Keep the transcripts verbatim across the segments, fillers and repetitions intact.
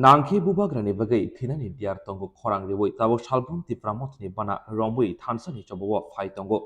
Nangkhe bubagrani bagwi thinani diyar tongo khorang riwi tabuk salbrum Tipra Mothani bana romwi thansani chobao phai tongo.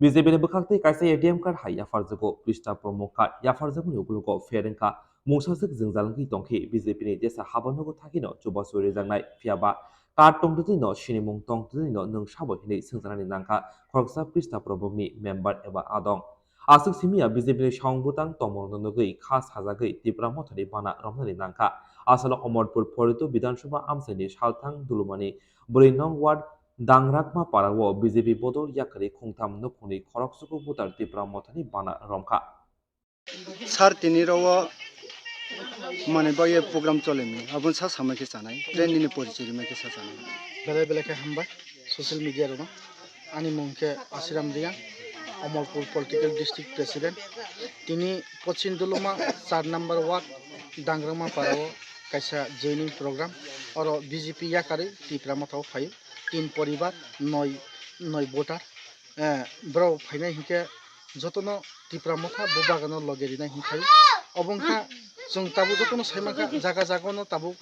B J P ni bwkhak tei kaisa A T M card hai yapharjago, Prista Promo card yapharjakmani ukologo pher wngkha, mungsajwk jwngjal wngwi tongkhe B J P ni jesa habanugo thakino chubachu rijaknai, phiyaba card tongtwtwino sinimung tongtwtwino nwng sabo hinwi swngcharnani nangkha khoroksa Prista Promo ni member eba adong. Aswk simi ya B J P ni song bwtang tongmung nugwi kha sajagwi Tipra Mothani bana romnani nangkha. Asalo Omorpur Phoritu Bidhan Sabha amchaini salthang Dulumani bwrwi nong ward Dangrakma parao B J P bodol yakarwi khungtham nukhungni khoroksuku voter Tipra Mothani bana romkha. Sir, tini rao mani bagwi program cholimi, aboni sa samai khe chanai, train nini porichoi rimai khe sa chanai. Belai belai khe hambai social media rokno. Ani mung khe Asiram Riang, Omorpur Political District President. Tini Pochim Duluma char number ward Dangrangma parao kaisa joining program. Oro B J P yakarwi Tipra Mothao phaio. Tin poribar, noi, noi voter. Eh, borok phainai hinkhe jotono Tipra Motha bo bagano loge rinai hinkhe. Obo wngkha chwng tabuk jotono saimankha jaga jagano tabuk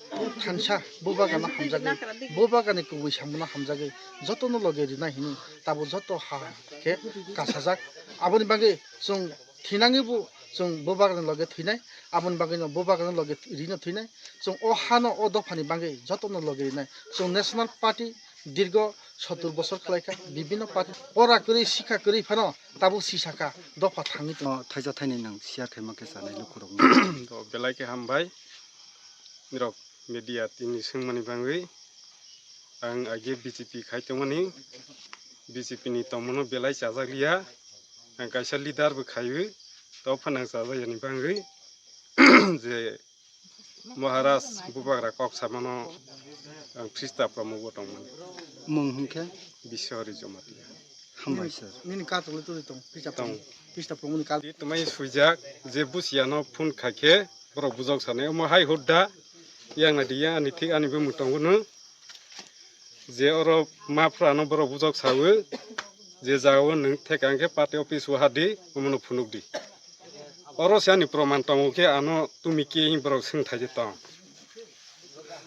thansa bo bagano hamjagwi, bo bagani kubui samano hamjagwi jotono loge rinai hinwi tabuk joto ha khe kasajak. Aboni bagwi chwng thinangwi bo chwng bo bagani loge thwinai, aboni bagwino bo bagano loge rino thwinai. Chwng o hano o dophani bagwi jotono loge rinai. Chwng National Party dirgo sottur bosor khlaikha, bibhinno party pora kwrwi sikha kwrwi phano tabuk sisakha dopha thangwi tongo. O thaisa thaini nwng share khaima khe chanai lukurokno. To belai khe hambai. Nirok media tini swngmani bagwi ang age B J P khai tongmani, B J P ni tongmano belai chajakliya. Ang kaisa leader bo khaiwi, to phano ang chajakya ni bagwi je Maharaj bubagra kok samano ang Prista Promo bo tongmani. Mung hwnkhe? Biswahari Jamatia. Hambai sir. Nini katok le tuli tong, Prista Tong. Promo. Prista Promo ni katok. Di twmai swijak je busiya no phone khaikhe borok bujok sanai omo hai hudda yang na diya ani thik ani bumung tongo no. Je oro ma phra no borok bujok sawi, je jagao nwng theka hwnkhe party office o hadi, omono phunukdi. Oro se ani proman tongo khe ano tumi ke hing borok swng thaide tong.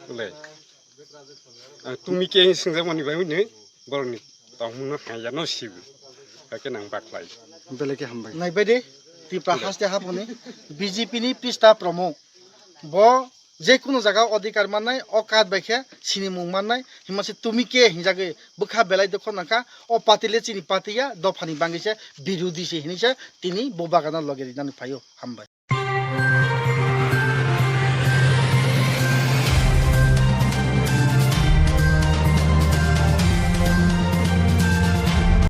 Bole. Ang tumi ke hing swngjakmani bagwi ni borokni tongmungno haya no sibu. Hakhe nang baklai. Belai khe hambai. Naibaidi, Tipra haste haponi B J P ni Prista Promo. Bo je kuno jaga odhikar mannai, o card bai khe sinimung mannai, himase tumi ke hinjagwi bwkha belai dokho nangkha, o party le chini party ya, dophani bagwi se birodhi se hinwi se tini bo bagano loge rinani phaio. Hambai.